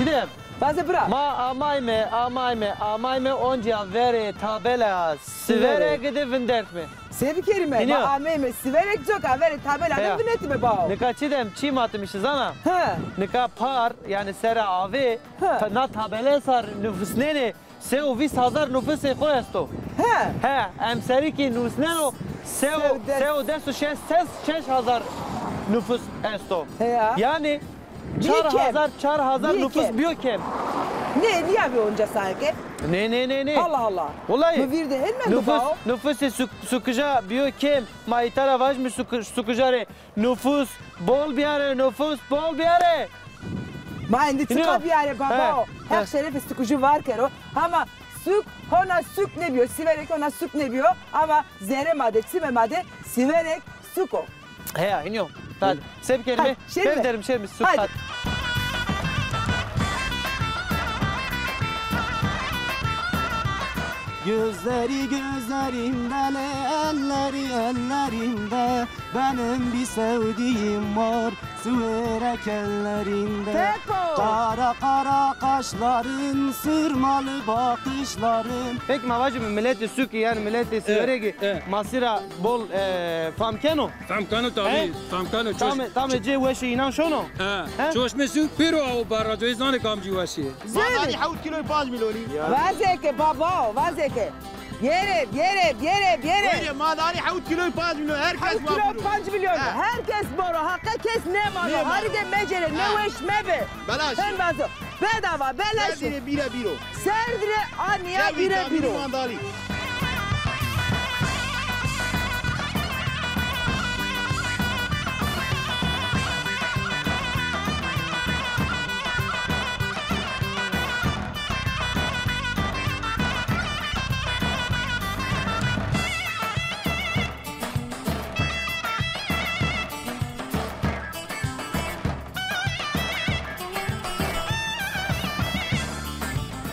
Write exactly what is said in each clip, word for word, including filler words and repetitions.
Dem. Vaze bira. Ma amayme, amayme, amayme oncia verê tabela Siverek de vindertme. Se bikerîme? Ma ameyme Siverek coka verê tabela de vinetîme bao. Nika çi dem, çi matimişî zana? He. Nika par, yanî sera avê, he, ta-, na tabele sar nufusnenê se û vîst hazar nufusê xo esto. He. He, emserî kî nusneno se û, se û des û şeş, ses şeş hazar nufus esto. He ya. Yanî çar hazar, çar hazar nufus bîyo kem. Nê, nîya bîyo onca saeke? Nê, nê, nê, nê. Allah Allah. Wulay. Mi vîr de hên mendo bao. Nufus, nufusê Suk-, Sukija bîyo kem. Ma îta ra vajîme Suk-, Sukija rê. Nufus bol bîyare, nufus bol bîyare. Ma endî çiqa bîyare babao. Heq şerefê Sukijî var kero. Hama Suk, hona Suk nêbîyo, Siverek hona Suk nêbîyo. Ama zerê ma de, çimê ma de Siverek Suk o. Heya, hînî yo. Hadi. Se bikerîme? Bevderim şerîme, Suk, hadi. Gözleri gözlerimde, elleri ellerimde, benim bir sevdiğim var, siverek ellerinde. Kara kara kaşların, sırmalı bakışların. Peki ma vajîme miletê Sukî, yanî miletê Siverekî, e, e, ma sira bol, e, fam keno? Fam keno tabî, fam keno. Tamê, tamê cê weşê înan şono? He. He? Çoşmê Suk pêro aw barra, coyê zanê kamcî weşê. Ma danî hewt kîloyî panc mîlyonî. Vaze ke baba, vaze ke. Bierê, bierê, bierê, bierê. Bierê, ma danî hewt kîloyî panc mîlyon, her kes ma biro. Hewt kîloyî panc mîlyon. He. Her kes boro, haqe kes nêmano. Nêmano. Harike mecere, nêweş mebe. Belaş. Hem vazo. Bedava, belaş. Serdî rê bîre bîro. Serdî rê a nîya bîre bîro. Mandalî.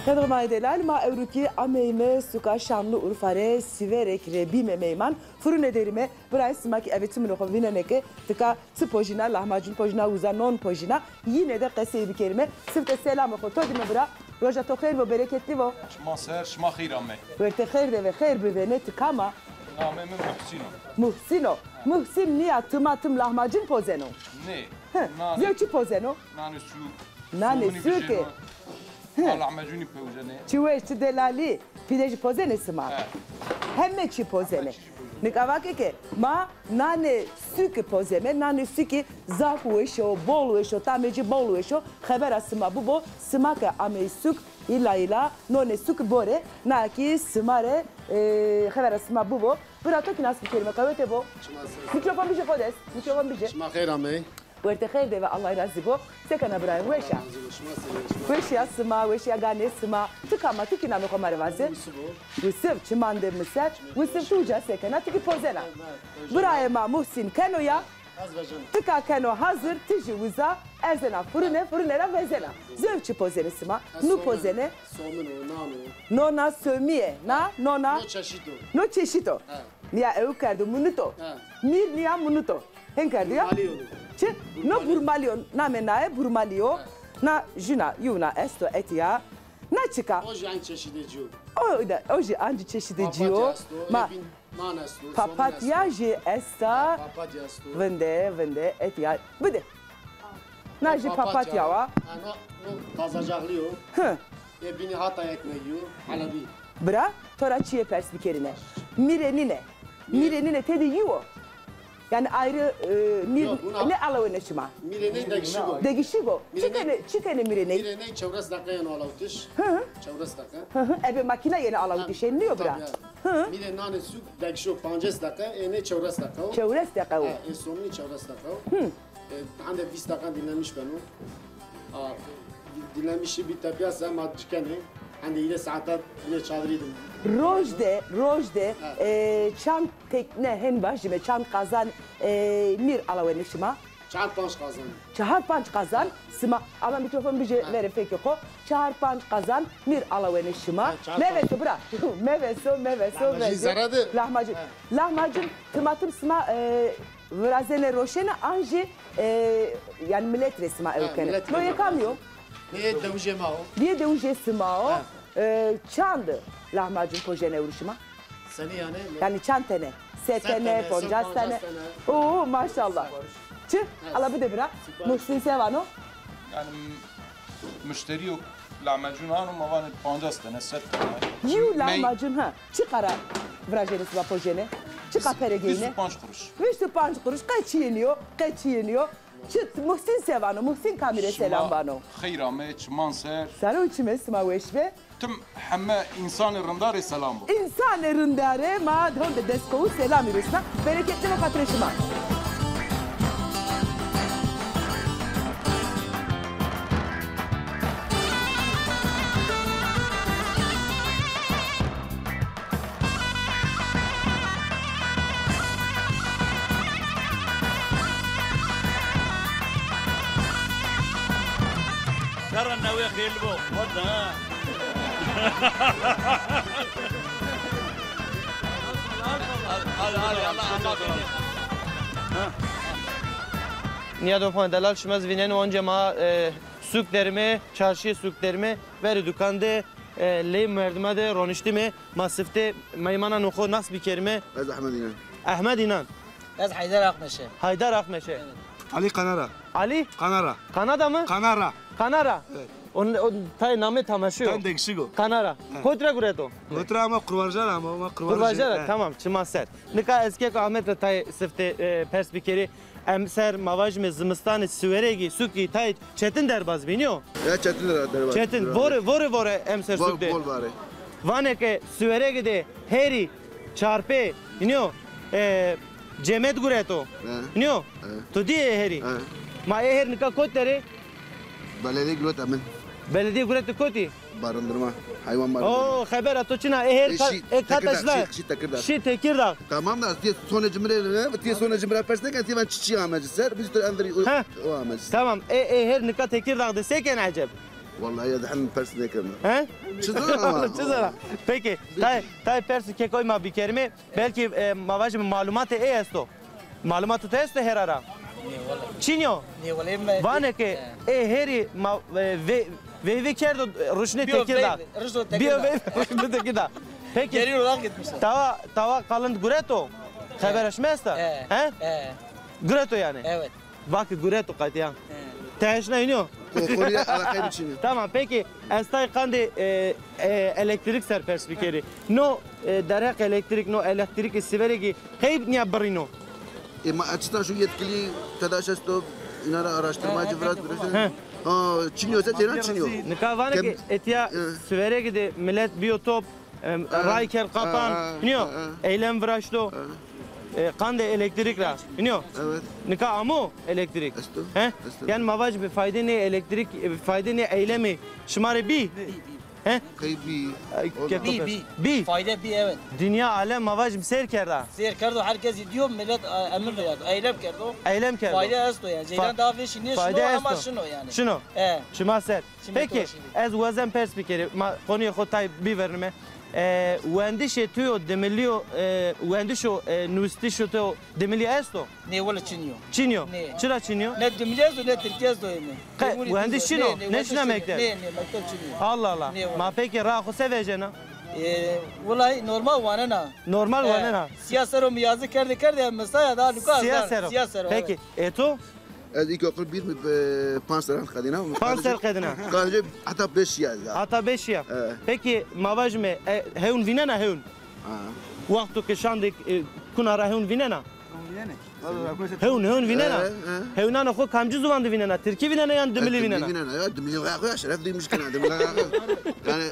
Qedrê ma yê delal, ma ewro kî ameyme suka Şanlıurfa rê, Siverek rê bîme meyman. Furune derîme, birayê sima kî eve çimûnê xo vînenê ke tika çi pojîna, lahmacun pojîna, uza non pojîna, yîne de qesey bikerîme. Sifte selamê xo to dîme bira. Roja to xêr bo, bereketli bo. Şima ser, şima xêr amey. Wertê xêr de ve, xêr bivêne, ti kam a? Namê mi Muhsîn o. Muhsîn o. Muhsîn nîya tim a tim lahmacun pozeno? Nê. Zê çi pozeno? Nanê sûk. Nanê sûke. Ma lahmacunî pozenê. Çi weş, çi delalî. Pîde jî pozenê sima? He. Heme çî pozenê. Nika vake ke ma nanê sûkî pozeme, nanê sûkî zaf weş o, bol weş o, tamê ci bol weş o. Xebera sima bibo, sima ke amey sûk, îla îla nonê sûkî bore, na kî sima rê, e, xebera sima bibo. Bira to kî nas bikerîme, qewete bo. Mîkrofon bijê xo dest, mîkrofon bijê. Şima xêr amey. Wertê xêr de ve, Allah razî bo. Se kena birayê mi? Weş a? Weşîya sima, weşîya ganê sima. Ti kam a, ti kî namê xo ma rê vaze? Wisif o. Wisif, çiman de mi ser. Wisif, ti uca se kena, ti kî pozena. Birayê ma Muhsîn keno ya. Tika keno hazir, ti jî uza erzena furune, furune ra vezena. Zê çi pozenê sima? Nu pozenê? Somin o, nan o. Nona somîye, na, nona? No çeşit o. No çeşit o. He. Nîya ew kerdo, munit o. He. Mîr nîya munit o. Hên kerdo ya? Burmalî yo. Çi? No burmalî yo. Namê naye burmalî yo. He. Na juna, yuna esto etîya. Na çik a? O jî aynî çeşidê ci yo. O da, o jî ancî çeşidê ci yo. Papatya esto. Ma, e, bin, nan esto, somin esto. Papatya jî esta. Ha, papatya esto. Vinde, vinde, etîya. Bide. Na jî papatya wa. Ha, no, no tazacaqlî yo. Hı. E, bînî hata ekmegî yo, helebî. Bira, to ra çîyê pers bikerîne. Mîrê nîne. Mîrê nîne tede yî wo? Yanî ayrı, e, mîr nêalawêne şima? Mîrê ney degişik o. Degişik o. Çi kenê, çi kenê mîrê ney? Mîrê ney çewres deqe yeno alawitiş. Hı hı. Çewres deqe. Hı hı. Ebe makîna yenê alawitiş, nîyo bira? Tabii. Hı hı. Mîrê nanê sûk degişik o, pancês deqe, ê ney çewres deqe o. Çewres deqe o. Ha, ê sominî çewres deqe o. Hı. E, hende vîst deqan dinlenmiş beno. A, dinlenmiş şî bî tepîya se ma cikenê. Hende hîrê saete binê çadirî de. Roj de, roj de, e, çand tekne hên vajîme, çand qazan, e, mîr alawêne şima? Çar panc qazan. Çar panc qazan sima, ama mîkrofon bijê verê fekê xo. Çar panc qazan mîr alawêne şima. Meveso bira. Meveso, meveso, meveso. Lahmacun. Lahmacun. Timatim sima, e, Virazene roşene an jî, e, yanî milet rê sima ew kenê. No yê kamî yo? Nê dewijê ma o. Nê dewijê sima o. Ha. E, çand lahmacun pojene ewro şima? Senî yanî? Yanî çand tene? Se tene, poncas tene? Oo, maşallah. Çi? Ala bide bira. Muhsin se vano? Yanî muşterî yo, lahmacun ano, ma vanê pancas tene, se tene. Yew lahmacun ha. Çiqa ra virajenê sima pojene? Çiqa pere geyne? Vîst û panc quruş. Vîst û panc quruş. Qe çîyê nîyo, qe çîyê nîyo. Çi Muhsin se vano? Muhsin kamî rê selam vano? Şima xeyr ame, çiman ser. Sare û çimê sima weş be. Tim heme însanê rinda rê selam bo. Însanê rinda rê ma honde dest kowu selamî rusna. Bereketli bo xatirê şima. Serra newê xêrli bo. Wada. Nîyado xo delal, şima zî vînenê onca ma, e, sûk derime, çarşîyê sûk derime, verê dukan de, e, lê merdima de roniştime. Ma siftê meymananê xo nas bikerime. Ez Ehmed Înan. Ehmed Înan. Ez Heyder Akmeşe. Heyder Akmeşe. Evet. Ali Kanara. Ali? Kanara. Kanada mı? Kanara. Kanara. Evet. On, on tay namê tamaşe yo. Tam değişik o. Kanara. Evet. Kotî ra gureto? Kotî ra ama Kurvarca ra ama, ama Kurvarca. Kurvarca ra, evet. Tamam, çiman ser. Nika ez keko Ahmet ra tay siftê, e, pers bikerî. Emser ma vajîme zimistanê Siweregî, sûkî tay çetin derbaz bînî yo? Ya çetin der-, derbaz. Çetin. Vore, vore, vore emser sûk de. Bol vare. Vanê ke Siweregî de herî çarpê, înî yo, e, cemed gureto. He. Înî yo? He. To dîyê ê herî? He. Ma ê her nika kot der ê? Belediye guret emin. Belediye guret kotî? Barındırma. Hayvan barındırma. Oo, xebera to çin a. E her... E, ka-, şî, e kata Tekirdağ, şina. Şî, şî Tekirdağ. Şî Tekirdağ. Tamam da, ti sonê ci mi rê, ti sonê ci mi ra pers nêken, ti van çiçî ame ci ser, biz de endirî o, o ame ci ser. Tamam. E, e her nika Tekirdağ de se ken eceb? Wellahî ya da hem pers nêken. He? Çi zor ama. Çi zor a? Peki, tay, tay persê kekoy ma bikerime. Belkî, e, ma vajîme malumatê ey esto. Malumatê to esto hera ra? Nê wele. Çin yo? Nê wele me. Vanê ke, e, ê herî ma, e, ve-, veyve kerdo, e, ruşnê Tekirdağ. Bîyo veyve, ruşnê Tekirdağ. Bîyo veyve, ruşnê Tekirdağ. Peki. Geriye olarak gitmişler. Tawa, tawa qalind gureto? Xebera şima esta? He? He? He. Gureto yanî? Evet. Vake gureto qatî ya. He. Teşna înî yo? Kokorî alakayê mi çin o. Tamam, peki ez tay qandê, e, e, elektrîk ser pers bikerî. No, e, derheq elektrîk, no elektrîkê Siweregî qey nîya birîno? E, ma açıdan şu yetkili TEDAŞ esto, îna ra araştırmacı biraz, biraz. He. Ha, çin yo se têna çin yo. Nika vanê ke etîya Siweregî de milet bîyo top, Em, ray kerd qapan. Nîyo? Eylem viraşto. E, qandê elektrîk ra. Nîyo? Evet. Nika amo elektrîk. Esto. He? Esto. Yanî ma vajîme faydê nê elektrîk, e, faydê nê eylemî şima rê bî? He? Qey bî? Bî, bî. Bî. Fayde bî, evet. Dinya alem ma vajîme seyr kerda. Seyr kerdo, herkes dîyo, milet, e, emir verdo, eylem kerdo. Eylem kerdo. Fayde esto yanî. Ceylan daha vêşî nêşino ama şino yanî. Şino. He. Çima ser. Peki, ez wazen pers bikerî, ma konuyê xo tay bivernime. E, wendişê to yo dimilî yo, e, wendişo, e, nustişo to yo dimilî esto? Nê, wele çin yo. Çin yo? Nê. Çira çin yo? Ne dimilî esto, ne tirkî esto ême. Qe, wendiş çin o? Nê, nê, nêşina mekteb? Nê, nê, mekteb çin yo. Allah Allah. Nê, wele. Ma peki raa xo se vejena? E, wele normal wanena. Normal wanena. Sîya sero mi yazî kerdê kerdê, mesela ya daha luka. Sîya sero. Sîya sero, evet. Peki, e to? Ez ilkokul bir mi, e, panc serran qedîna. Panc ser qedîna. Qedîna heta beş ya. Heta beş ya. Evet. Peki, ma vajime, e, hewn vînena hewn? Ha. Wexto ke şandê, e, kuna ra hewn vînena? Hewn, hewn vînena? He, he. Hewnanê xo kamcî ziwan de vînena? Tirkî vînena yan dimilî vînena? Dimilî vînena ya, dimilî xo ya, şeref duymuş kena, dimilî xo ya. Yanî,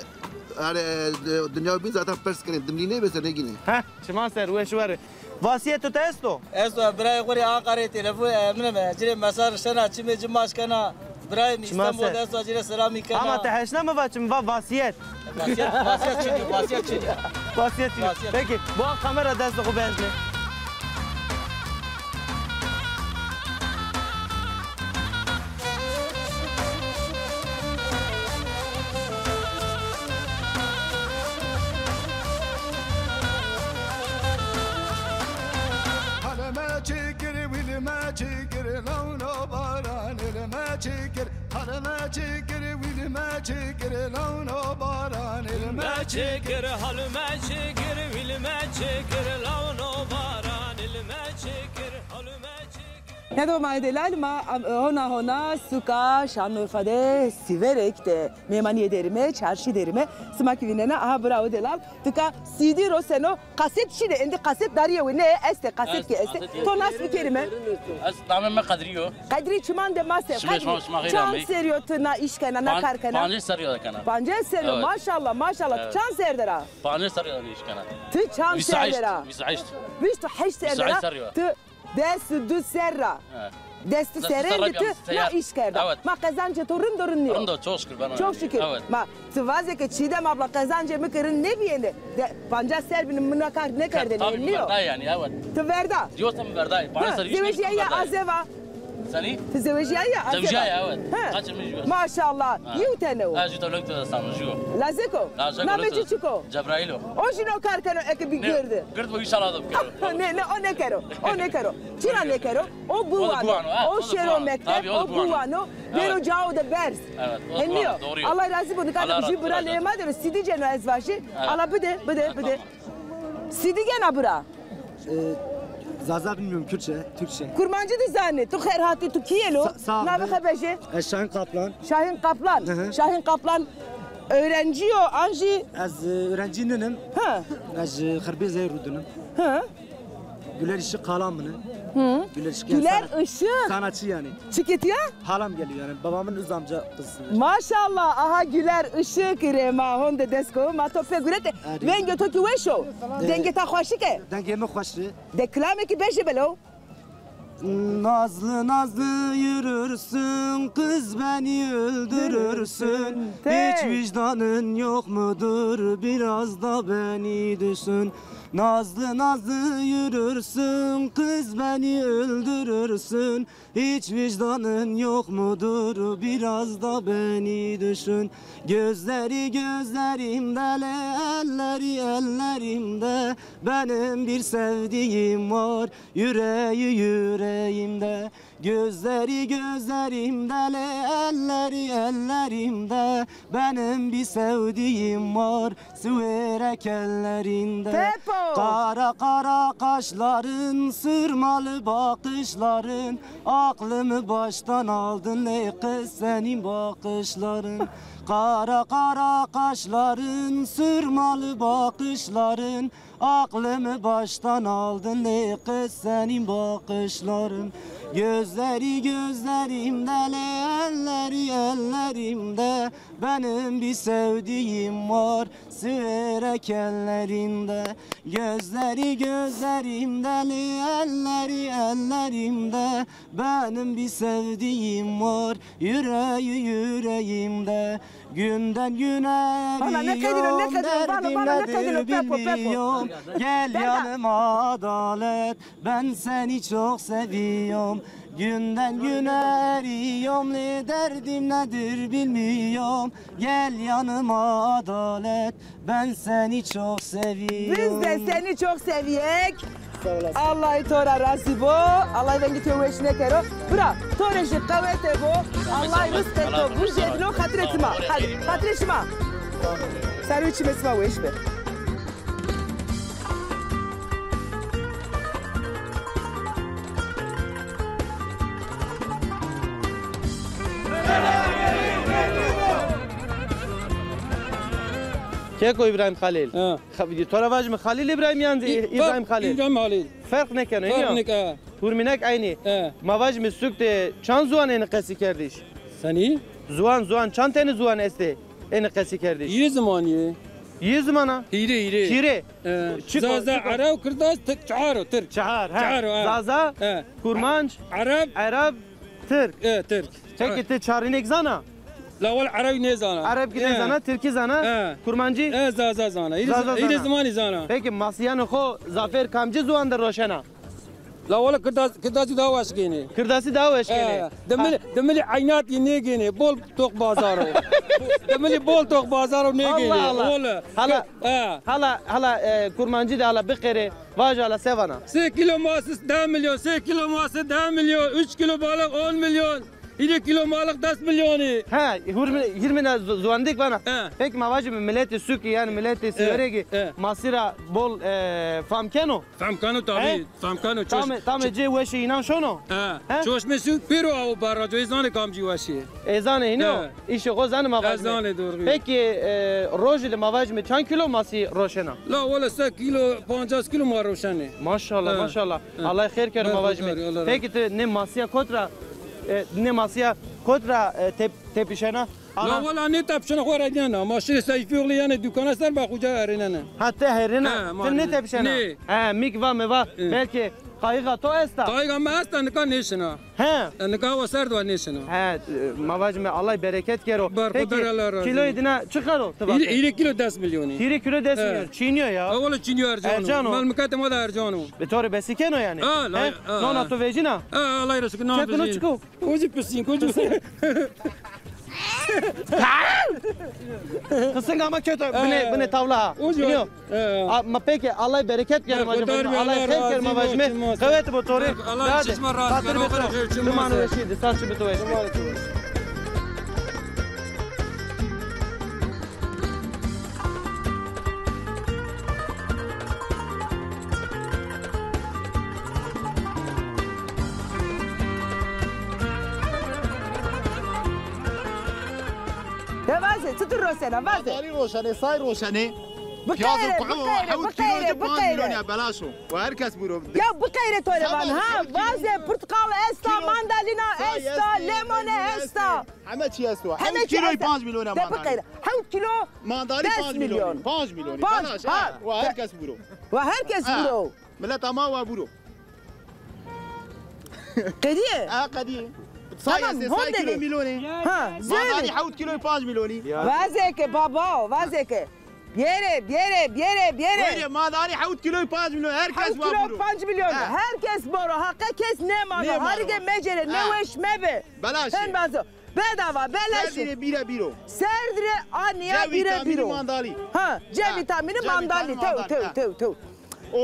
yanî, e, dinya bin zaten pers kenê, dimilî nêbê se nêgînê. Heh. Çiman ser, weş were. Vasîyeto to esto? Esto, birayê xo rê Ankarayê telefon, e, min e, ci rê mesaj şena, çimê ci maç kena. Birayê mi Îstanbul de esto, ci rê selamî kena. Ama ti heşna mi va çi, mi va vasîyet. Vasîyet, vasîyet çinî, vasîyet çinî. Vasîyet çinî. Vasîyet. Peki, bu an kamera destê xo benjne. Halime çikir, wilime çikir, lawno baran ilime çikir. Halime çikir, wil Çikir, halime çikir, wilime çikir, lawno baran ilme çikir, halime çikir. Nedo ma delal ma am, hona hona suka Şanlıurfa de Siverek de mêmanîye derime, çarşî derime. Sima ki vînena, aha bira o delal tika C D ro seno, kaset şîne, endî kaset darîye we ne, este kaset ki este. To nas bikerime? Ez namê mi Qedrî yo. Qedrî, çiman de ma se. Şima, Qedrî, şima, şima xeyr amey. Çand serî yo ti na îş kena, na kar kena? Pancês serî yo kena. Pancês serî yo, evet. Maşallah, maşallah. Evet. Ti çand serre ra? Pancês serî yo îş kena. Ti çand serre ra? Vîst û heşt. Vîst û heşt serre ra. Vîst û heşt serre ra. Ti des û du serre ra. Evet. Des û du serre ra ti na îş kerda. Evet. Ma qezancê to rind o, rind nîyo? Rind o, çok şükür ben. Çok şükür. Evet. Ma ti vaze ke Çiğdem abla, qezancê mi ki rind nêbîyêne. De, pancas ser bîne, mi na kar nêkerdêne, nîyo? Tabii, verda yani, evet. Ti verda? Yoksa mi verda? Ha, zewejîyaya azeva? Senî? Ti zewejîyaya azeva? Zewejîyaya, evet. Ha. Kaç yıl mı? Maşallah. Ha. Yew tene o. Ha, ju tane, ju tane. Lazek o? Lazek o. Namê ci çik o? Cebraîl o. O jî no kar keno eke bî gird? Gird bo, înşallah da bikero. Ne, ne, o nêkero. O nêkero. Çira nêkero? O biwano. O şêro mekteb, o biwano. Bêro cao de berz. Evet, o biwano, doğru. Hênî yo. Allah razî bo. Nika de jû bira lê ma de ro, C D ceno ez vajî. Ala bide, bide, bide. C D gena bira? E, Zaza bilmiyorum, Kürtçe, Türkçe. Kurmancî de zanî. Tu xêr hatî, tu kî yê lo? Sa-, sağ ol. Navê xo bejê. E, Şahin Kaplan. Şahin Kaplan. Hı hı. Şahin Kaplan öğrenci yo, an jî? Ez, e, öğrenci ninim. Hı. Ez, e, Xirbê Zey Rudunum. Hı. Güler Işık halam mı ne? Hı. Güler Işık yani. Güler Işık. Sanatçı yani. Çikê ti ya? Halam geliyor yani. Babamın öz amca kızı. Maşallah, aha Güler Işık rê ma honde dest ko, ma to pê gurete. Vengê to kî weş o. Dengê ta xweşik e. Dengê mi xweş e. De kilamekî bejê belo. Nazlı nazlı yürürsün, kız beni öldürürsün. Hiç vicdanın yok mudur, biraz da beni düşün. Nazlı nazlı yürürsün, kız beni öldürürsün. Hiç vicdanın yok mudur, biraz da beni düşün. Gözleri gözlerimde, elleri ellerimde. Benim bir sevdiğim var, yüreği yüreğimde. Gözleri gözlerimde, elleri ellerimde. Benim bir sevdiğim var, siverek ellerinde. Pepo! Kara kara kaşların, sırmalı bakışların, aklımı baştan aldın ey kız senin bakışların. Kara kara kaşların, sırmalı bakışların, aklımı baştan aldın ey kız senin bakışların. Gözleri gözlerimde, elleri ellerimde. Benim bir sevdiğim var, siverek ellerinde. Gözleri gözlerimde, elleri ellerimde. Benim bir sevdiğim var, yüreği yüreğimde. Günden güne eriyorum, derdim nedir bilmiyorum. Gel yanıma adalet, ben seni çok seviyorum. Günden güne eriyorum, derdim nedir bilmiyorum. Gel yanıma adalet, ben seni çok seviyorum. Biz de seni çok seviyek. Sağ olasın. Allah to ra razî bo. Allah vengê to weş nêkero. Bira, to rê jî qewete bo. Allah rizqê to bujêrîno, xatirê sima. Hadi, xatirê şima. Serwê çimê sima weş be. Keko Îbrahîm Xalîl. Ha. Xa-, to ra vajîme Xalîl Îbrahîm yan zî Î-, Îbrahîm Xalîl? Îbrahîm Xalîl. Ferq nêkeno, nîyo? Ferq nêke-, ha. Hurmînek eynî. Ha. Ma vajîme sûk de çand ziwan ênî qesî kerdiş? Senî? Ziwan, ziwan, çand tenî ziwan estê ênî qesî kerdiş? Hîrê zimanî yê. Hîrê ziman a? Hîrê, hîrê. Hîrê. E, çik o, Zaza, çik o? Ereb, Kirdas, Tirk, çehar o, Tirk. Çehar, he. Çehar o, he. Zaza, he. Kurmanc, Ereb, Ereb, Tirk. E, Tirk. Peki, ti çarînek zana? La wele Erebî nêzana. Erebkî nêzana, Tirkî zana, Kurmancî? E, Zaza zana. Hîrê, Zaza zana. Hîrê zimanî zana. Peki, masiyanê xo zafêr kamcî ziwan de roşena? La wele Kirdas-, Kirdasî daha weş gênê. Kirdasî daha weş gênê. E, de milî, de milî eynat yê nêgênê. Bol toq bazar o. De milî bol toq bazar o nêgênê. Allah Allah. Wele. Hala, e, hala, hala, e, Kurmancî de hala biqerê. Vajo hala se vana? Sê kîlo masi deh milyon, sê kîlo masi deh milyon, üç kîlo balık on milyon. Îrê kîlo malix des milyonî. He, hurmi-, hîrmine zu-, zuandik vana. He. Peki ma vajîme miletê Sûkî, yanî miletê Sêwregî, he, masî ra bol, e, fam keno? Fam keno tabî, he? Fam keno. Tamê, tamê cê weşê înan şono? He. He? Çoşmê Sûk pêro awo barraco, ê zanê kamcî weşî. Ê zanê hînî yo? He. Îşê xo zanê ma vajîme. Ez zanê, doğru. Peki, e, rojî de ma vajîme çand kîlo masî roşena? La wele se kîlo, pancas kîlo ma roşenê. Maşallah, he, maşallah. He. Allah xêr kero ma vajîme. Berxudar, Allah razı. Peki ti nê masîya kot ra, e, nê masîya kot ra, e, tep-, tepişena? La wela nêtepişena, xo ra dîyena. Ma şirê Seyfîoxlî yanê dukana ser, ma xuca erênenê. Ha, ti herêna? He, ti nêtepişena? Nê. He, mî kî va, mi va, he, belkî qayixa to esta? Qayixa mi esta, nika nêşina. He. E, nika wa serd wa nêşina. He, e, ma vajîme Allah bereket kero. Berxudar, Allah razı. Peki, kîloyê dîna çi qero ti va? Hîrê, hîrê kîlo des milyonî. Hîrê kîlo des milyon. He. Çînî yo ya. E, wele çînî yo, ercan o. Ercan o. Mal miketê ma de ercan o. Bi to rê besikeno yanî. Ha, he? Ha. Nona to vejîna? Ha, Allah razı olsun. Çetin o çiko. O jî pisînk, o jî pisînk. Pisînk ama kewta binê, binê tawla ha. O jî. Biliyor. He. A, ma peki, Allah bereket kero ma vajîme. Allah xeyr kero ma vajîme. Qewet bo to rê. Allah çişma razı kero. Xatir bi to. Diman weşî, di sar çi bi to weşî. Ya vaze, çitur roşena, vaze. Azarî roşenê, say roşenê. Piyazê kuhu hewt kîlo ci panc milyon ya, belaş o. Wa her kes buro. Ya biqeyre to rê van ha, vaze, porteqal esta, mandalina esta, lemone esta. Heme çî esto. Heme çî esto. Hewt kîloyî panc milyon ya mandalî. De biqeyre. Hewt kîlo mandalî panc milyon. Panc milyon. Belaş ha. Wa her kes buro. Wa her kes buro. Mileta ma wa buro. Qedîye? Ha, qedîye. Tamam, say kîlo milonî. Ha, mandalî hewt kîloyî panc milonî. Vazeke baba, vazeke. Biyere, biyere, biyere, biyere. Öyle, mandalî hewt kîloyî panc milyon, her kes wa buro. Hewt kîlo panc milyon. Ha. Her kes boro, haqe kes nêmano. Nêmano. Harike mecere, nêweş mebe. Belaş. Hem bazo. Bedava, belaş. Serdî rê bîre bîro. Serdî rê anîya bîre bîro. Mandalî. Ha, C vîtamînî mandalî. Tew, tew, tew, tew.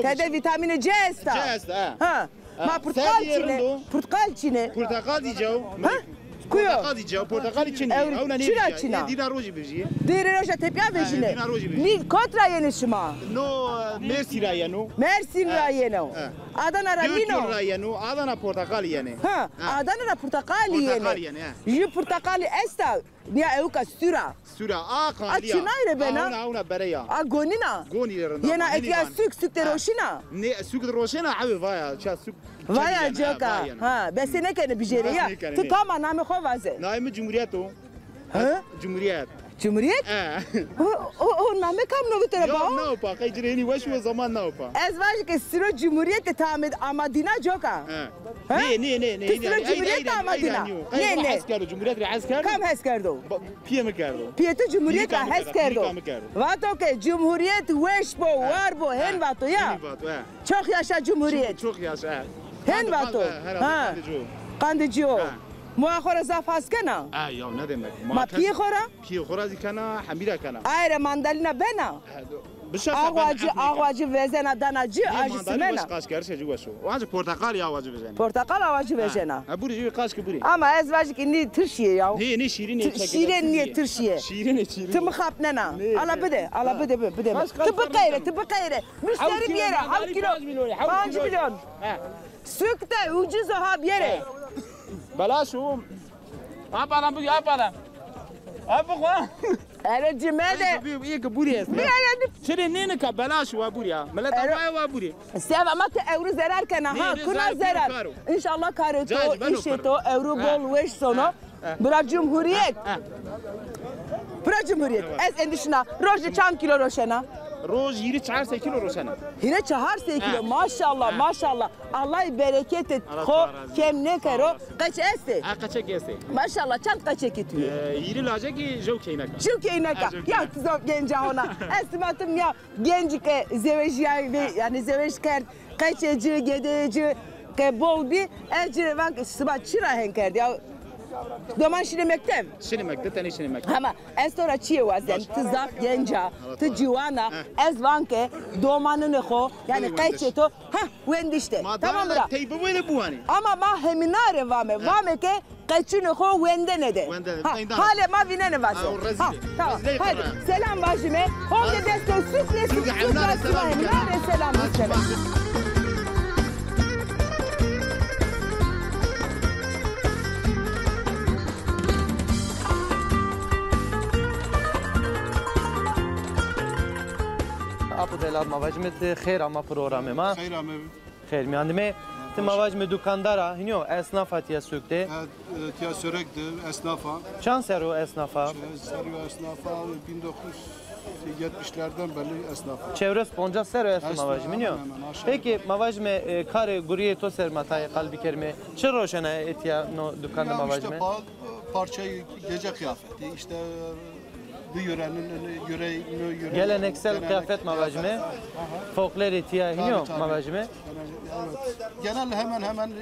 Tede vîtamînê C esta. C esta, ha. Ha. Ma porteqal çîne. Porteqal çîne. Porteqal dî caw. Ha? Kuyo? Porteqal dî caw. Porteqalî çin. Ewna çira çina. Dîna rojî bivjî. Dîrê roja tepya vejîne. Dîna rojî vejîne. Nî kot ra yenê şima? No, e, Mersîn ra yeno. Mersîn ra yeno. Adana ra nîno. Diyarbakır ra yeno. Adana porteqalî yenê. Ha, Adana ra porteqalî yenê. Porteqalî yenê, ha. Jü porteqalî esta. Nîya ewka sura. Sura, a qandî ya. A çinay rê bena. A hewna, hewna bere ya. A gonîna. Gonî rê rinda. Yena etiya suk, suk de roşîna. Nê, suk de roşena, hewê vaya, ça suk. Vaya coka. Ha, besê nêkenê bijêrê ya. Ti kam a, namê xo vaze. Namê mi Cumhuriyet o. Ha? Cumhuriyet. Cumhuriyet? E. O, o, o name kam no bi tere ba? Naw pa, qey ci rê hînî weş o zaman naw pa. Ez vajî ke siro Cumhuriyet de tamê ama dîna coka. He. He? Nê, nê, nê, nê. Ti siro Cumhuriyet de ama dîna. Nê, nê. Hes kerdo, Cumhuriyet rê hes kerdo. Kam hes kerdo? Piyê mi kerdo. Piyê tu Cumhuriyet ra hes kerdo. Pîyîka mi kerdo. Vato ke Cumhuriyet weş bo, war bo, hen vato ya. Hen vato, he. Çok yaşa Cumhuriyet. Çok, çok yaşa, he. Hen vato. Ha. Qandê ci o. Moa xo ra zaf has kena? E, ya ne demek. Ma piyê xo ra? Piyê xo ra zî kena, hemî ra kena. Aye ra mandalîna bena? Axwa ci, axwa ci vezena dana ci, a jî simena. Qaşkeriş e, ci weş o. Ancî porteqal ya axwa ci vejena. Porteqal axwa ci vejena. Ha, burî, ci qaşkî burî. Ama ez vajî ke nî tirşîye ya. Nê, nê, şîrîn ê. Şîrîn nîye tirşîye. Şîrîn ê, şîrîn. Ti mi xapnena. Ala bide, ala bide, bide. Ti biqeyre, ti biqeyre. Müşteri biyere, hewt kîlo. Panc milyon. Suk de ucuz o ha biyere. Belaş o. Apalam bu, apalam. Abi xo. Ere cime de. Bi, bi, ki burî est. Çirê nênika belaş wa burî ya. Millet ama wa burî. Seva ma ti ewro zerar kena ha, kuna zerar. İnşallah karê to, işê to, ewro bol weş sono. Bira Cumhuriyet. Bira Cumhuriyet. Ez endişna. Rojê çand kîlo roşena? Roj hîrê çar sey kîlo roşena. Hîrê çar sey kîlo. Maşallah, maşallah. Allah bereketê xo kem nêkero. Qeç estê? Ha, qeçek estê. Maşallah, çand qeçekî tu yê? E, hîrê lacekî, jew keyneka. Jew keyneka. Ya ti zaf genca hona. Ez sima tim ya gencî ke zewejîyay ve, yanî zewej kerd, qeçê ci, gedeyê ci ke bol bî, ez ci rê van ke sima çira hen kerd ya? Doman şinê mekteb? Şinê mekteb, tenê şinê mekteb. Hema ez to ra çiyê wazen, ti zaf genc a, ti ciwan a, ez van ke domanunê xo, yanî qeçê to, ha, wendiş de. Tamam ra. Tey biwêne biwanê. Ama ma hemîna rê vame, vame ke qeçunê xo wendene de. Wendene de. Ha, halê ma vînene vaze. Ha, tamam. Hadi, selam vajime. Honde destê suk rê, suk, suk ra sima hemîna rê selam vajime. Apo delal ma vajime ti xêr ama programê ma. Xeyr ame. Xêr mîyan dime. Ti ma vajime dukandar a, hînî yo, esnaf a tiya suk de. E, e, tiya Sörek de esnaf a. Çand serr o esnaf a? Çand serr o esnaf a, bin dokuz yüz yetmişlerden beri esnaf a. Çewres poncas serr o esto ma vajime, hînî yo? Hemen hemen, aşağı yukarı. Peki ma vajime, e, karê gurîyê to ser ma tayê qal bikerime. Çi roşena etiya no dukan de ma vajime? Ya işte pa-, parçayı, gece kıyafeti, işte bu yörenin, yöre, yöre, geleneksel kıyafet ma vajime. Folklorê tiya hînî yo ma vajime. Genel, evet. Genel hemen hemen, e,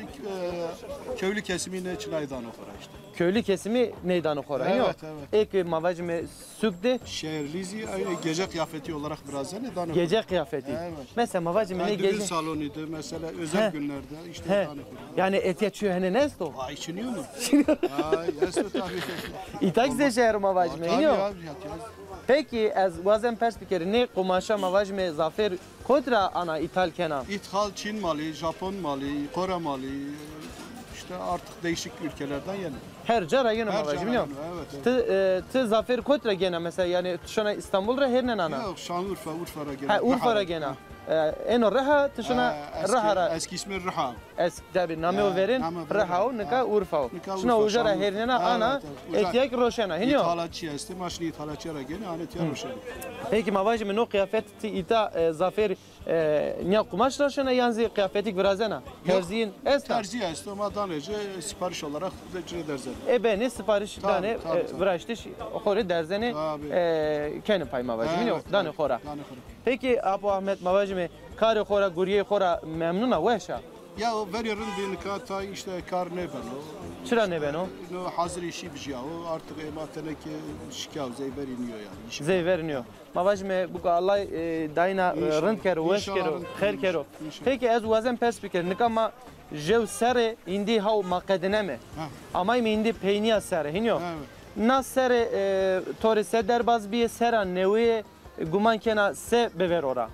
köylü kesimî nê çinay dano xora işte. Köylü kesimî ney dano xora, hînî yo? Evet, evet. Ê ke ma vajime suk de. Şehirlî zî aynı gece kıyafeti olarak biraz yani dano xora. Gece kıyafeti. Evet. Mesela ma vajime nê gece. Düğün salonuydu mesela özel günlerde işte dano xora. Yanî etiya çiyo henên esto? Ay, çinîyo mu? Ay, esto tabii. Îta kî zê şehir ma vajime, hînî yo? Tabii abi, ya, ya. Peki, ez wazen pers bikerî, nê qumaşa ma vajime zafêr kot ra ana îthal kena? İthal Çin malı, Japon malı, Kore malı, işte artık değişik ülkelerden yani. Her ca ra yeno ma vajime, hînî yo? Her ca ra yeno, evet, evet. Ti, e, ti zafêr kot ra gena mesela, yanî ti şona Îstanbul ra hêrnen ana? Yok, Şanlıurfa, Urfa ra gena. Ha, Urfa ra gena. E, eno Riha, ti şona Riha ra. Eski ismi Riha. Eski, tabî, namê o verên Riha o, nika Urfa o. Şina uca ra hêrnena ana, etiya kî roşena, hînî yo? Îthalatçı estê, ma şinî îthalatçı ra gênê, anê tiya roşena. Peki, ma vajîme no qiyafet ti îta, e, zafêr, e, nîya qumaş ra şena yan zî qiyafetî kî virazena? Terzîyîn esta? Terzî esto, ma danê ci, sipariş olarak de ci rê derzenê. E, benê sipariş danê, e, viraştiş xo rê derzenê, e, kenê pay ma vajîme, hînî yo, danê xo ra. Danê xo ra. Peki, Apo Ahmet, ma vajîme, karê xo ra, gurîyê xo ra memnun a, weş a? Ya, o verî rind bî, nika tay îşte kar nêbeno. Çira nêbeno? No hazir îşî bijîya o, artık ê ma tenekê şikya o, zey verî nîyo yanî. Zey verî nîyo. Ma vajîme buka Allay, e, dayîna, e, rind kero, weş kero, xêr kero. Peki, ez wazen pers bikerî. Nika ma jew serê, îndî haw ma qedîneme. Amayîme îndî peynîya serê, hînî yo? Na serê, e, to rê se derbaz bîyê, sera newî yê, guman kena se bivero ra?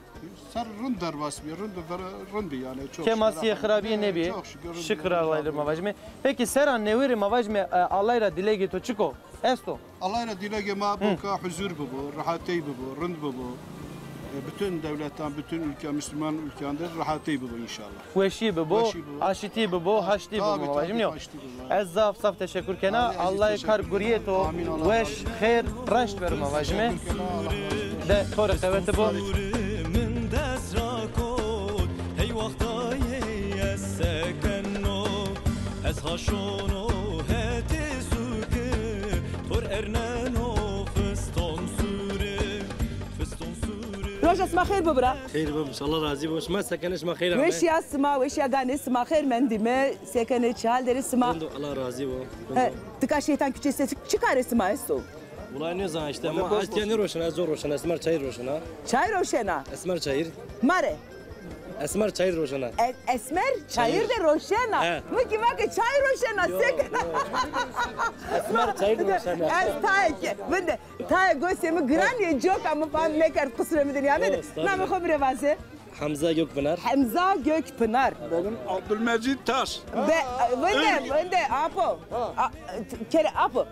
Ser rind derbas bî, rind ver-, rind bî yanî, çok şükür. Kemasîye, xirabîye nêbî. Çok şükür, rind bî. Şikir Allay rê ma vajîme. Peki sera newî rê ma vajîme, e, Allay ra dîlegê to çik o? Esto? Allay ra dîlegê ma bo ka huzur bibo, rehatey bibo, rind bibo. E, bütün devletan, bütün ülke, Müslüman ülkende rehatey bibo inşallah. Weşî bibo, aşitî bibo, haştî bibo, ma vajîme, nîyo? Ez zaf zaf teşekur kena. Allay kar gurîyê to weş, xêr, raşt bero ma vajîme. De to rê qewete bo. Min dest ra kot, hey wextayê ez sekeno, ez ha şono hetê suke, tor erneno fiston sure, fiston sure. Roja sima xêr bo bira. Xeyr bibo, Allah razî bo. Şima sekenê, şima xeyr ame. Weşîya sima, weşîya ganê sima, xêr mendîme, sekenê, çi hal der ê sima? Rind o, Allah razî bo. He, tika şeytan küçesi, çi karê sima esto? Wulay nêzan îşte, ma ez tiya nêroşena, ez zor roşena, Esmer Çayır roşena. Çay roşena? Esmer Çayır. Mare? Esmer Çayır roşena. E-, Esmer Çayır de roşena. He. Mi kî va ke çay roşena, sek. Esmer Çayır roşena. Ez tayê ke, vinde, tayê gosê mi giran yê, coka mi fam nêkerd, qusurê mi de nîyame de. Namê xo mi rê vaze. Hemza Gökpınar. Hemza Gökpınar. Benim Abdülmecit Taş. Be, vinde, vinde, Apo. A, kere Apo.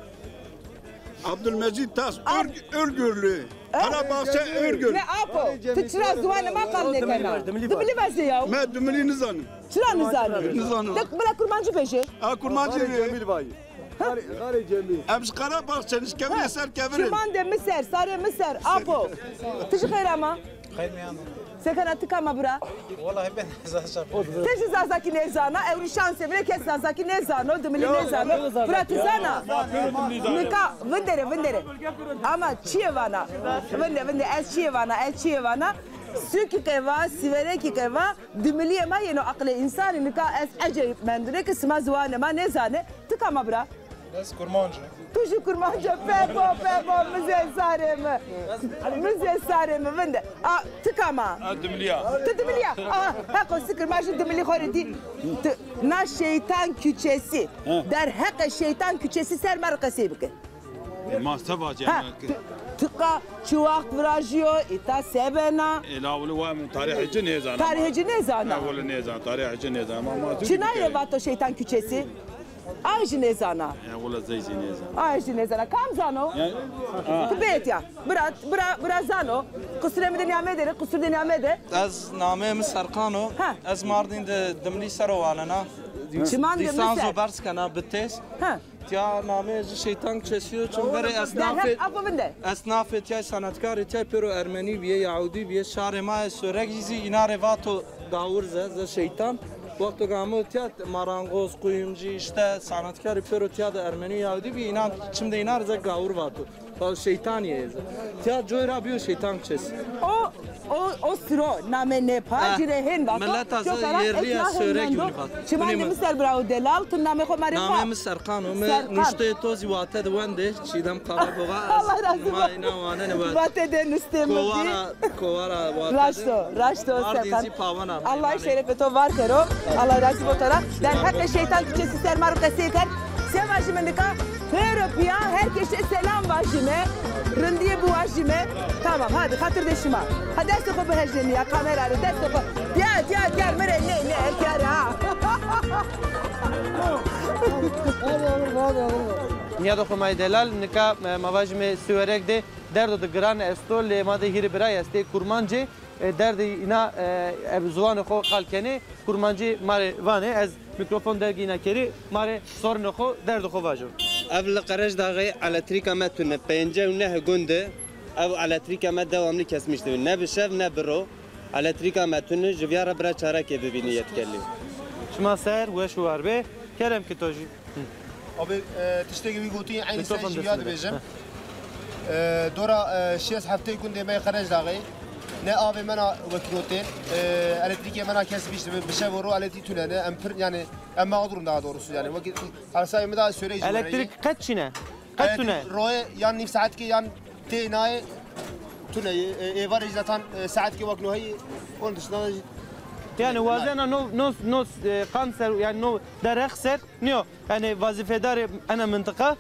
Abdülmecit Taş, Ör-, Örgürlü. Karabahçe Örgür. Ne Apo? Ti çira ziwanê ma qal nêkena? Dimilî vaze ya. Me Dimilî nizanim. Çira nizanim? Nizanim. De bila Kurmancî bejê. A, Kurmancî. Karê Cemîl vayî. Xarê, xarê Cemî. Em ji Qerebaxçe ne, ji kevirê ser kevirê. Çiman de mi ser, sarê mi ser, Apo. Ti jî xeyr ama. Xeyr mîyan. Sekena ti kam a bira? Wellahî ben Zaza. Ti jî Zazakî nêzana, ewro şansê mi rê kes Zazakî nêzano, Dimilî nêzano. Bira ti zana? Nika vindere, vindere. Ama çiyê vana. Vinde, vinde, ez çiyê vana, ez çiyê vana. Sukî ke va, Sîverekî ke va, Dimilîyê ma yeno aqilê însanî, nika ez ecayîb mendune ke sima ziwanê ma nêzanê. Ti kam a bira? Ez kurmanc im. Tu jî kurmanc a, pebo, pebo, mizê sarê mi. Mizê sarê mi, vinde. A, ti kam a? Ez Dimilî ya. Ti Dimilî ya? Aha, heqo sikir, ma jî Dimilî xo rê dî. Ti, na Şeytan Küçesi. He. Derheqê Şeytan Küçesi ser ma rê qesey bike. E, ma se vacî. Ha, ti, ti qa çi waxt virajîyo, îta se bena? E, la wele wa tarîhê ci nêzana. Tarîhê ci nêzana. Ha, wele nêzana, tarîhê ci nêzana. Ma, ma çinayê vato Şeytan Küçesi? Ay jî nêzana. Ya, wele zey zî nêzana. Ay jî nêzana. Kam zano? Ya, ha. Ti bêt ya. Bira, bira, bira zano. Qusurê mi de nîyamede, qusur de nîyamede. Ez nameyê mi Serkan o. Ha. Ez Mardin de Dimilî ser o wanena. Çiman de mi ser. Lîsanso berz kena bi tez. Ha. Tiya nameyê ci Şeytan Küçesi yo, çimverê esnafê, apo vinde, esnafê tiyay, sanatkarê tiyay pêro ermenî bîye, yahudî bîye, şarê ma yê Sêwreg zî îna rê vato gawir ze, ze şeytan. Wexto ke amo tiya marangoz, kuyumcu, îşte sanatkarê pêro tiya de ermenî, yahudî bîye, înan çim de îna rê ze gawir vato. Vato şeytanî yê ze. Tiya coy ra bîyo Şeytan Küçesi. O O, o siro, namê nê pa, ci rê hên vato. Mileta zî yerlî ya Sêwreg winî vat. Çiman de mi ser birawo delal, tu namê xo ma rê va. Namê mi Serkan o, mi nuşteyê to zî Wate de wendê, Çiğdem Karaboğa. Allah razı olsun. Ma îna wanenê wate. Vate de nuştê mi zî. Kovara, kovara Wate de. Raşt o, raşt o Serkan. Mardin zî pawan a. Allah şerefê to var kero. Allah razî bo to ra. Derheqê Şeytan Küçesi ser ma rê qesey kerd. Se vajîme nika? Pêro pîya, her kesî selam vajîme, rindîye biwajîme. Tamam, hadi, xatir de şima. Ha, destê xo bihejnenî ya, kamera rê, destê xo. Dîyar, dîyar, dîyar, mi rê nê, nê, dîyar ha. Nîyadê xo ma yê delal, nika, e, ma vajîme Sêwreg de derdo de giran esto, lê ma de hîrê birayî estê kurmancê, e, derdê îna, e, e, ziwanê xo qal kenê, kurmancî ma rê vanê, ez mîkrofon dergê îna kerî, ma rê sorunê xo, derdê xo vajo. Ev li Qerejdaxê elektrîka me tune, pêncî û neh gund e, ev elektrîka me devamlı kesmiş dibi. Ne bi şev ne bi ro elektrîka me tune, ji viya re bira çarekê bibînî yetkellî. Şima ser weş û war be, kerem ki to jî. Abi, e, tiştekî wî gotî eynî ser jî ya dibêjim. E, dora, e, şêst hefteyê gundê me Qerejdaxê. Ne avê mena wekî no tên, e, elektrîkê mena kesmiş dibi, bi şev û ro elektrîk tune ne, em pir, yanî, em mağdurum daha doğrusu yanî. Wekî hesabê mi daha söyleyeceğim. Elektrîk qet çîne? Qet tune? Royê yan nîv saetkê yan tê nayê tune. E, êvarê zaten, e, saetkê wek no heyî, onun dışında. Yanî wazena no, no, no, e, qan ser, yanî no derheq ser, nîyo. Yanî wazîfedarê ena mintiqa?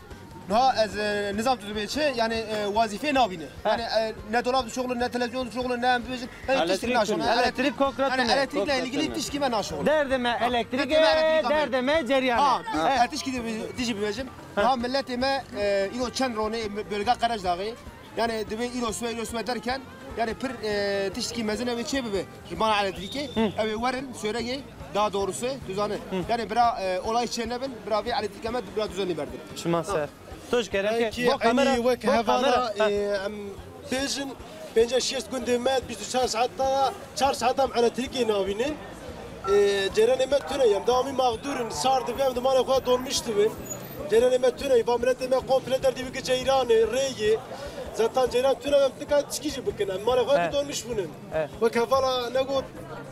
Niha ez, e, nizam tu dibê çi, yanî, e, wazîfê nabîne. He. Yanî, e, ne dolab dişoxulin, ne televîzyon dişoxulin, ne em bibêjin, yanî tiştî naşoxulin. Elektrîk kok ra tune. Yanî elektrîkle ilgili tiştî me naşoxulin. Derdê me elektrîk ê, derdê me ceryan ê. Ha, e, tiştî de bi-, tijî bibêjim. Niha miletê me, e, îro çend ronê bölge Qerejdaxê. Yanî dibê îro sibe, îro sibe derken, yanî pir, e, tiştkî mezin ew ê çê bibe ji bana elektrîkê. Ew ê werin Sêwregê, daha doğrusu, tu zanî. Yanî bira, e, olay çê nebin, bira vê elektrîka me bira düzenli berdin. Çima ser. To ji kerem ke, bo kamera, wek bo kamera. Ha. E, em bêjin, pêncî şêst gundê me bîst û çar saet da Çar saet em elektrîkê nabînin. E, ceyranê me tune, em dewamî mağdur in. Sar dibe em dimanê xwe dolmîş dibin. Ceyranê me tune, va miletê me komple derdî bike ceyranê, rêyê. Zaten ceyran tune, em nika tişkî jî bikin. Em malê xwe dolmîş bûnin. Wek hevala ne got.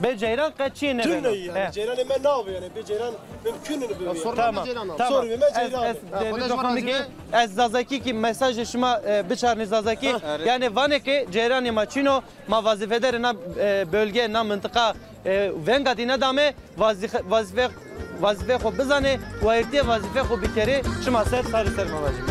Bê ceyran qet çî nêbeno. Tune yanî, ceyranê me nabe yanî. Bê ceyran mumkun in bibe. Tamam, tamam. Sorunê me ceyran. Ez, ez, e, mîkrofon bigê. Ez Zazakî kî mesajê şima, e, biçarnê Zazakî. Ha. Yanî vanê ke ceyranê ma çin o. Ma wazîfedarê na, e, bölge, na mintiqa, e, venga dîne dame, wazîfe-, wazîfe-, wazîfê xo bizanê, wayîrtîye wazîfê xo bikerê, şima ser, sarê ser ma vajî.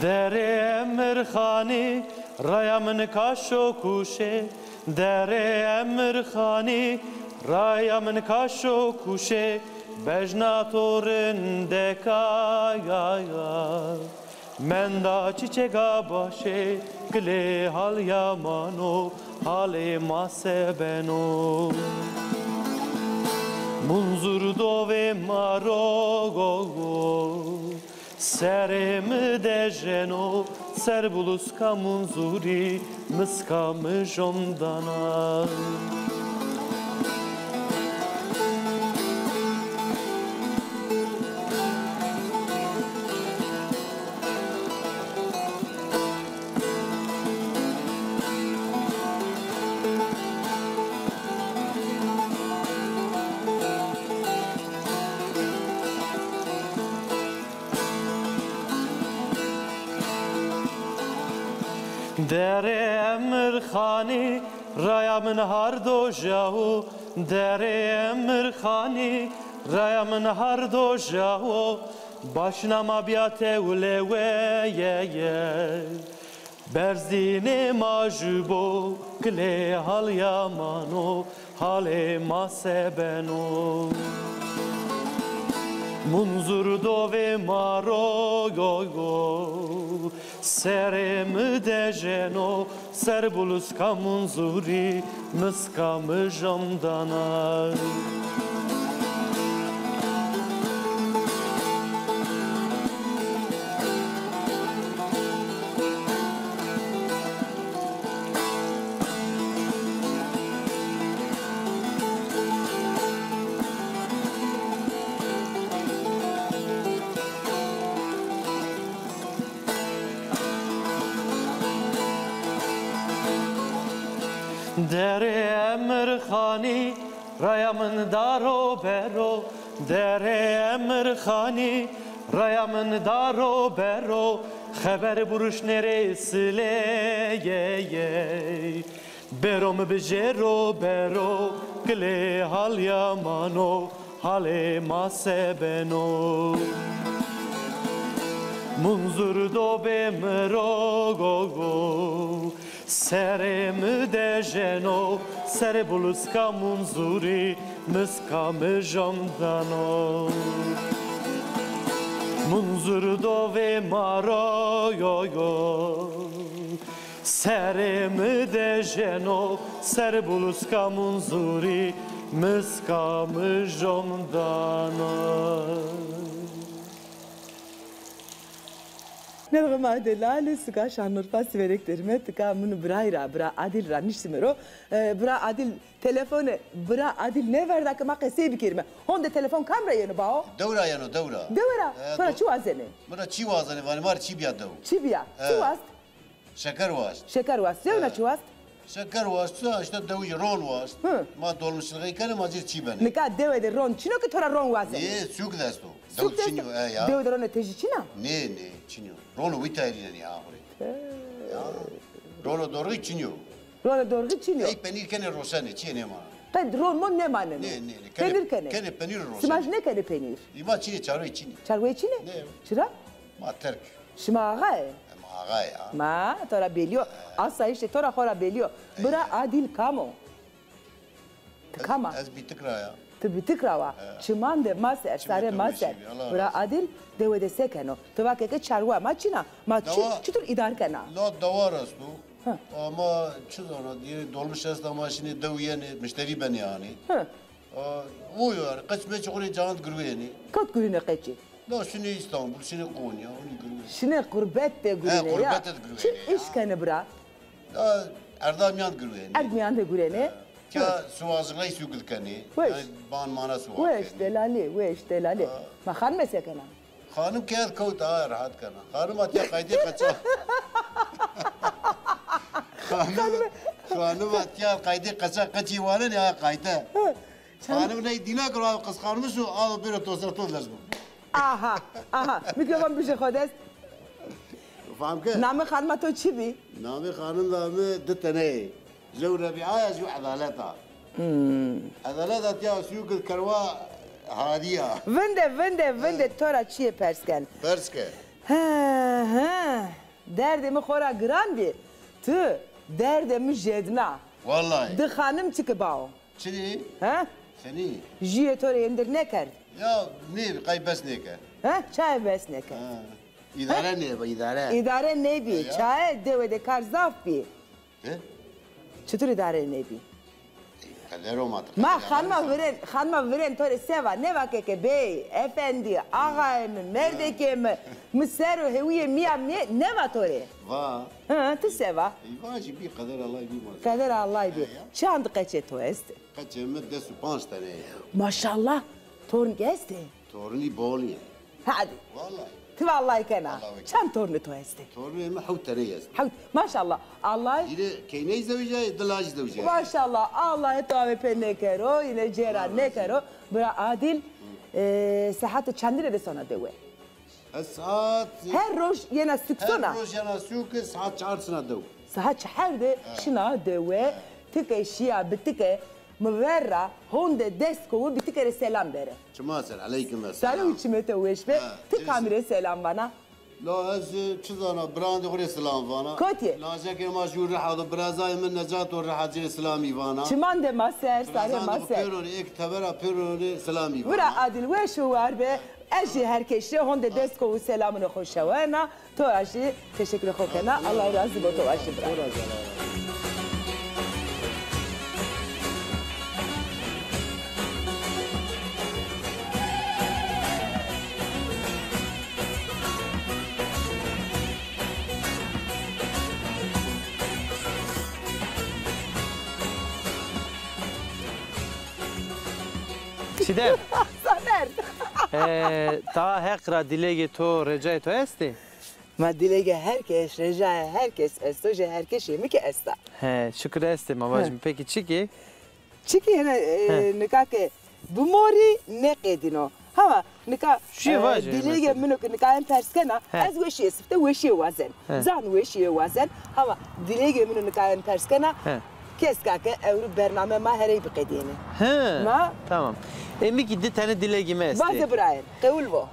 Derê Emirxanî, raya min kaş û kûş ê. Derê Emirxanî, raya min kaş û kûş ê, bejna to rindek a, ya, ya. Menda çîçega baş ê, gilê hal yaman o, halê ma se beno. Munzur dovê ma ro, go, go. Serê mi dejeno ser buluska Munzurî, miska mi jom dana. Derê Emirxanî, raya min hardo jawo. Derê Emirxanî, raya min hardo jawo. Başna ma bîya tewleweyeye. Berzînê ma ju bo, kilê hal yaman o, halê ma se beno? Munzur dovê ma ro, yo, yo. Serê mi dejeno ser buluska Munzurî, miska mi jom dana. Derê Emirxanî, raya min daro bero. Derê Emirxanî, raya min daro bero. Xeber buruşnê rê sileyeyey. Bero mi bijêro bero, kilê hal yaman o, halê ma se beno? Munzur dovê mi ro, go, go. Serê mi dejeno ser buluska Munzurî, miska mi jom dano. Munzur dovê ma ro, yo, yo. Serê mi dejeno ser buluska Munzurî, miska mi jom dana. Nêrxê ma delalî, suka Şanlıurfa Siverek derîme, tika min birayî ra, bira Adil ra niştîme ro. E, bira Adil, telefone bira Adil nêverda ke ma qesey bikerîme. Honde telefon kam ra yeno bao? Dew ra yeno, dew ra. Dewe ra? E, to ra çi wazenê? Mi ra çi wazenê, vanê ma rê çi bîya dew. Çi bîya? E. Çi wast? Şeker wast. Şeker wast. Zewna çi wast? Şeker wast, işte dewicî ron wast. Hı. Ma dolmuşçilixî kenê, ma cir çî benê. Nika dewe de ron çin o ke to ra ron wazenê? Nê, sûk de esto. Sûk de esto? Dew çin o, e, ya. Dewe de ronê tejî çin a? Nê, nê, çin o. Rono wî tayîrî nîya axurê. He. Ya. Rono dorxî çin o. Rono dorxî çin o. Ey penîr kenê roşenê, çîyê nêmana. Qet ron mon nêmaneno. Nê, nê, nê. Penîr kenê. Kenê penîr roşenê. Sima jî nêkenê penîr? Îma çinê, çarweyê çinê? Nê. Çira? Ma Tirk. Şima axa yê? Ma axa yê, ha. Ma to ra belî yo. Asayîşê to ra xo ra belî yo. Bira Adil kam o? Ti kam a? Ez Bîtik ra ya. Ti Bîtik ra wa. Çiman de ma ser, sarê ma ser. Bira Adil, dewe de se keno? Ti va ke ke çarwa ma çin a. Ma çi, çitur îdare kena? La dewar esto. Ama çi zana, dîyê dolmuş esta, ma şinê dew yenê, mişterî benê anê. A, o yanî, qeç meç xo rê cayan de girwênê. Kot girwênê qeçî? La şinê Îstanbul, şinê Konya, onî girwênê. Şinê qurbet de girwênê ya. He, qurbet de girwênê ya. Çi îş kenê bira? La erd a mîyan de girwênê. Erd mîyan de girwênê. He. Ka suwazixley sûk de kenê. Weş. Yanî ban mana suwaz kenê. Weş, delalî, weş, delalî. Ha. Ma xanime se kena? Xanim ke ez kewt, ha, rehet kena. Xanim a tiya qaytê qeça. Xanim, xanim a tiya qaytê qeça, qeçî wanenê, ha, qayte. Hı. Xanim ney dîna kiro, aw qis xanim şo, aw bêro to ser to lez bo. Aha, aha. Mîkrofon bije xo dest. Fam ke? Namê xanima to çi bî? Namê xanima mi di tene yê. Jew Rebîa ya, jew Edalet a. Hmm. Edalet a tiya sûk kerwa hadî ya. Vinde, vinde, vinde, to ra çîyê pers ken. Pers ke. He, he. Derdê mi xo ra giran bî. Ti derdê mi jedna. Wellahî. Di xanim çike bao? Çinî? He? Senî? Jûyê to rê hêndir nêkerd? Ya nê, qey bes nêkerd. He? Çayê bes nêkerd? Ha. Îdare nêbi, îdare. Îdare nêbî. He ya. Çayê dewe de kar zaf bî. He? Çitur îdare nêbî? E, Ero ma ti Ma qederê xanima Allah'ı viren, xanima viren to rê se va, nêva ke ke bey, efendî, axayê mi, merdekê mi, mi ser o hewîyê mi ya mi nêva to rê. Va. Hı, ti se va? Ey, va jî bî, qeder Allah'ı bî ma. Qeder Allah'ı bî. He ya. Çand qeçê to est? Qeçê mi des û panc tene ya. Maşallah, torn ke estê? Tornî bol ya. Hadi. Vallahi. Ti vallahi kena. Vallahi. Çand tornê to estê? Tornê mi hewt tene estê. Hewt. Maşallah. Allah. Îre keyney zewjayê, di laj zewjayê. Maşallah. Allah to avê pê nêkero, yine cêra nêkero. Bira Adil, e, saetê çandine de sona dewe? Ez saet Her roj yena sûk sona? Her roj yena sûk, saet çar sina dew. Saet çar de şina dewe, ti ke şiya bi ti ke, mi ver ra honde dest kowi bi ti ke rê selam bere. Çima ser, eleykum ve selam. Sare û çimê to weş be, ti kamî rê selam vana? La ez, e, çi zana, birandê xo rê selam vana. Kotî? Lajekê ma jû riha do, birazayê mi Necat o riha, ci rê selamî vana. Çimandê ma ser, sarê ma ser. Pêro rê, êk tebera pêro rê selamî vana. Bira Adil, weş û war be. Ez jî her keşî honde dest ko û selamûnê xo şewena. To ra jî teşekkürê xo kena. Allah razî bo to ra jî bira. Çiğdem. Soner. E, ta Heq ra dîlegê to, recayê to estê? Ma dîlegê her kes, recayê her kes esto, jê her keşê mi ki esta. He, şukir estê, ma vajîme. Peki çikî? Çikî hene, e, nika ke bimorî nêqedîno. Hama nika, e, dîlegê min o ke nika en pers kena, ez weşîye sifte weşîye wazen. Zan weşîye wazen. Hama dîlegê min o nika en pers kena, keska ke ewro bername ma herey biqedîyêne. He, tamam. E, mi kî di tene dîlegê mi estê. Vaze birayên, qewul vo.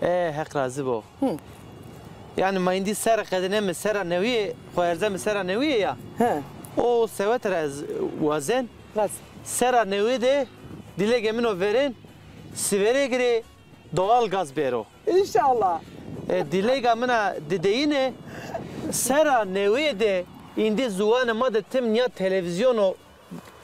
E, Heq razî bo. Yanî ma îndî serra qedîneme, serra newîye, xo erzeme serra newîye ya. O sewet ra ez wazen. Serra newîye de dîlegê min o verên, sîverê girê, doğal gaz bêro. Înşallah. E, dîlega min a dideyine, serra newîye de îndî ziwanê ma de tim nîya televîzyon o,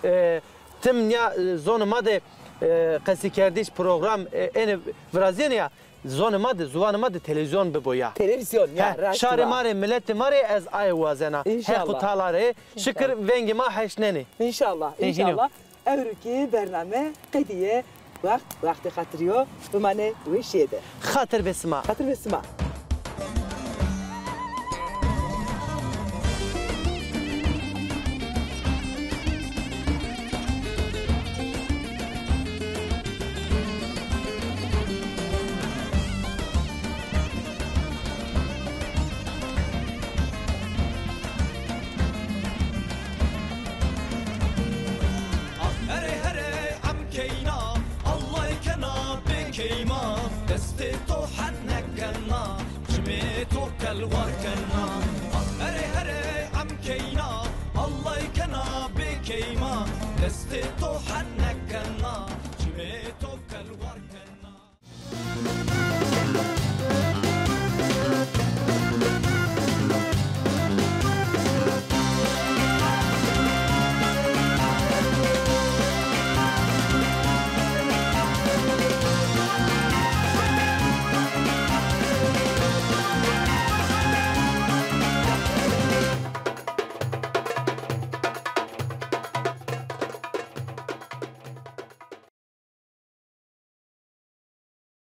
e, tim nîya, e, zonê ma de, e, qesîkerdiş, program, e, ênê virazîyêne ya, zonê ma de, ziwanê ma de televîzyon bibo ya. Televîzyon ya, raşt. Şarê ma rê, miletê ma rê ez aye wazena. Înşallah. Heq û Teala rê şikir vengê ma heşnenê. Înşallah, înşallah. Ewro kî bername qedîye. Wext, wextê xatirî yo, bimanê weşîye de. Xatir be sima. Xatir be sima. Ah, herê, herê, em keyna, Allay kena bê keyma, destê to hene kena, çimê to kelwar kena. Ah, herê, herê, em keyna, Allay kena bê keyma, destê to hene